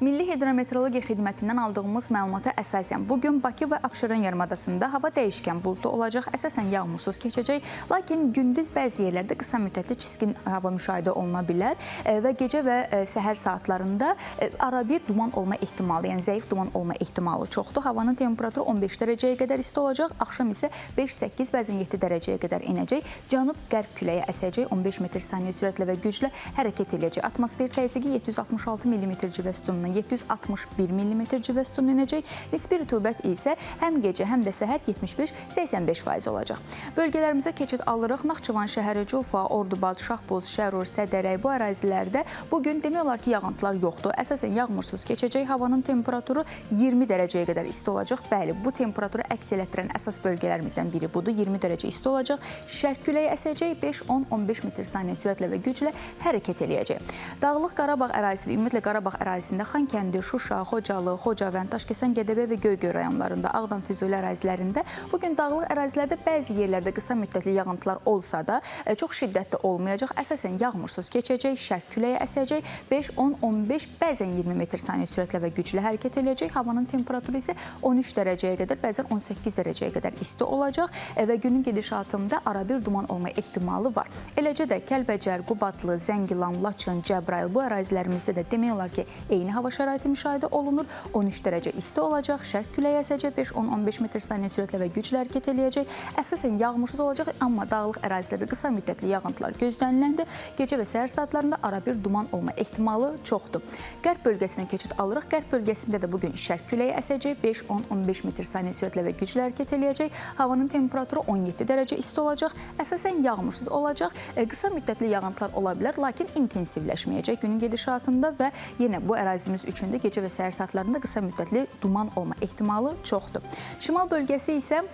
Milli Hidrometeorologiya Xidmətindən aldığımız məlumata əsasən bu gün Bakı və Abşeron yarımadasında hava dəyişkən buludlu olacaq, əsasən yağmursuz keçəcək. Lakin gündüz bəzi yerlərdə qısa müddətli çiskin hava müşahidə oluna bilər və gecə və səhər saatlarında arabir duman olma ehtimalı, yəni zəif duman olma ehtimalı çoxdur. Havanın temperaturu 15 dərəcəyə qədər isti olacaq, axşam isə 5-8, bəzən 7 dərəcəyə qədər enəcək. Cənub-qərb küləyi əsəcək, 15 metr saniyə sürətlə və güclə hərəkət eləyəcək. Atmosfer təzyiqi 766 mm civə sütunundan 761 mm civə sütununa enəcək. Nisbi rütubət isə həm gecə, həm də səhər 75-85% olacaq. Bölgələrimizə keçid alırıq. Naxçıvan şəhəri, Culfa, Ordubad, Şahbuz, Şərur, Sədərək bu ərazilərdə bu gün demək olar ki, yağıntılar yoxdur. Əsasən yağmursuz keçəcək. Havanın temperaturu 20 dərəcəyə qədər isti olacaq. Bəli, bu temperaturu əks elətdirən əsas bölgələrimizdən biri budur. 20 dərəcə isti olacaq. Şərq küləyi əsəcək. 5, 10, 15 metr saniyə sürətlə və güclə hərəkət eləyəcək. Dağlıq Qarabağ ərazisində, ümumiyyətlə Qarabağ ərazisində Xankəndi, Şuşa, Xocalı, Xocavənd, Daşkəsən, Gədəbəy və Göygöl rayonlarında, Ağdam, Füzuli ərazilərində bu gün dağlıq ərazilərdə bəzi yerlərdə qısa müddətli yağıntılar olsa da çox şiddətli olmayacaq. Əsasən yağmursuz keçəcək, şərq küləyi əsəcək. 5, 10, 15, bəzən 20 metr saniyə sürətlə və güclə hərəkət eləyəcək. Havanın temperaturu isə 13 dərəcəyə qədər, bəzən 18 dərəcəyə qədər isti olacaq və günün gedişatında arabir duman olma ehtimalı var. Eləcə də Kəlbəcər, Qubadlı, Zəngilan, Laçın, Cəbrayıl bu ərazilərimizdə də demək olar ki, eyni hava şəraiti müşahidə olunur. 13 dərəcə isti olacaq, şərq küləyi əsəcək, 5, 10, 15 metr saniyə sürətlə və güclə hərəkət eləyəcək. Əsasən yağmursuz olacaq, amma dağlıq ərazilərdə qısa müddətli yağıntılar gözləniləndir. Gecə və səhər saatlarında arabir duman olma ehtimalı çoxdur. Qərb bölgəsinə keçid alırıq. Qərb bölgəsində də bu gün şərq küləyi əsəcək, 5, 10, 15 metr saniyə sürətlə və güclə hərəkət eləyəcək. Havanın temperaturu 17 dərəcə isti olacaq. Əsasən yağmursuz olacaq. Qısa müddətli yağıntılar ola bilər, lakin intensivləşməyəcək günün gedişatında və yenə bu ərazimiz üçün də gecə və səhər saatlarında qısa müddətli duman olma ehtimalı çoxdur. Şimal bölgəsi isə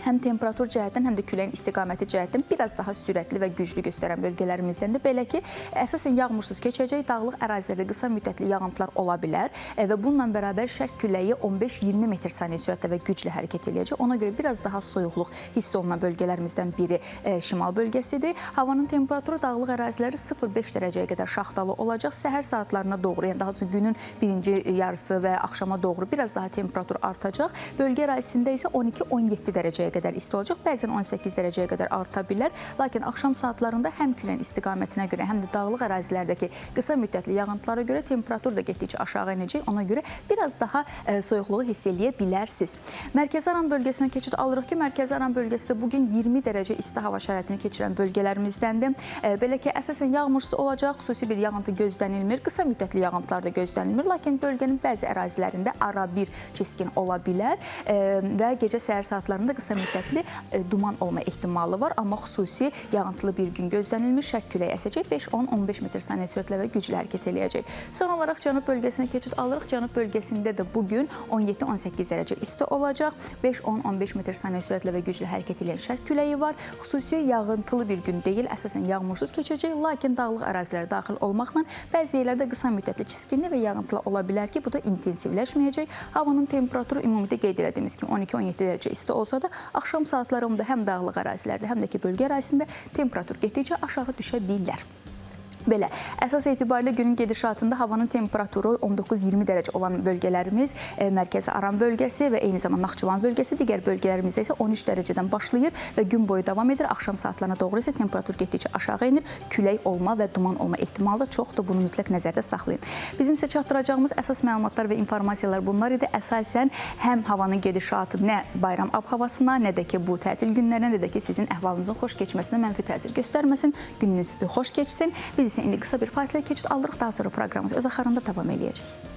həm temperatur cəhətdən, həm də küləyin istiqaməti cəhətdən biraz daha sürətli və güclü göstərən bölgələrimizdən də. Belə ki, əsasən yağmursuz keçəcək, dağlıq ərazilərdə qısa müddətli yağıntılar ola bilər və bununla bərabər şərq küləyi 15-20 metr saniyə sürətlə və güclü hərəkət eləyəcək. Ona görə biraz daha soyuqluq hiss olunan bölgələrimizdən biri şimal bölgəsidir. Havanın temperaturu dağlıq əraziləri 0,5 dərəcəyə qədər şaxtalı olacaq. Səhər saatlarına doğru, yəni daha doğrusu günün birinci yarısı və axşama doğru biraz daha temperatur artacaq. Bölgə ərazisində isə 12-17 dərəcəyə qədər isti olacaq. Bəzən 18 dərəcəyə qədər arta bilər. Lakin axşam saatlarında həm küləyin istiqamətinə görə, həm də dağlıq ərazilərdəki qısa müddətli yağıntılara görə temperatur da getdikcə aşağı enəcək. Ona görə biraz daha soyuqluğu hiss eləyə bilərsiniz. Mərkəzi Aran bölgəsinə keçid alırıq ki, Mərkəzi Aran bölgəsi də bugün 20 dərəcə isti hava şəraitini keçirən bölgələrimizdəndir. Belə ki, əsasən yağmursuz olacaq, xüsusi bir yağıntı gözlənilmir, qısa müddətli yağıntılar da gözlənilmir. Lakin bölgənin bəzi ərazilərində arabir çiskin ola bilər və gecə səhər saatlarında qısa müddətli duman olma ehtimalı var, amma xüsusi yağıntılı bir gün gözlənilmir. Şərq küləyi əsəcək, 5, 10, 15 metr saniyə sürətlə və güclü hərəkət eləyəcək. Son olaraq Cənub bölgəsinə keçid alırıq. Cənub bölgəsində də bu gün 17-18 dərəcə isti olacaq. 5, 10, 15 metr saniyə sürətlə və güclü hərəkət eləyən şərq küləyi var. Xüsusi yağıntılı bir gün deyil, əsasən yağmursuz keçəcək, lakin dağlıq ərazilər daxil olmaqla bəzi yerlərdə qısa müddətli çiskinli və yağıntılı ola bilər ki, bu da intensivləşməyəcək. Havanın temperaturu ümumilikdə qeyd elədiyimiz kimi 12-17 dərəcə isti olsa da, axşam saatlarında həm dağlıq ərazilərdə, həm də ki, bölgə ərazisində temperatur getdikcə aşağı düşə bilər. Belə, əsas etibarilə günün gedişatında havanın temperaturu 19-20 dərəcə olan bölgələrimiz, Mərkəzi Aran bölgəsi və eyni zamanda Naxçıvan bölgəsi, digər bölgələrimizdə isə 13 dərəcədən başlayır və gün boyu davam edir. Axşam saatlarına doğru isə temperatur getdikcə aşağı enir. Külək olma və duman olma ehtimalı da çoxdur. Bunu mütləq nəzərdə saxlayın. Bizim sizə çatdıracağımız əsas məlumatlar və informasiyalar bunlar idi. Əsasən həm havanın gedişatı nə bayram ab-havasına, nə də ki bu tətil günlərinə, nə də ki sizin əhvalınızın xoş keçməsinə mənfi təsir göstərməsin. Gününüz xoş keçsin. Biz isə indi qısa bir fasilə keçid alırıq. Daha sonra proqramımız öz axarında davam eləyəcək.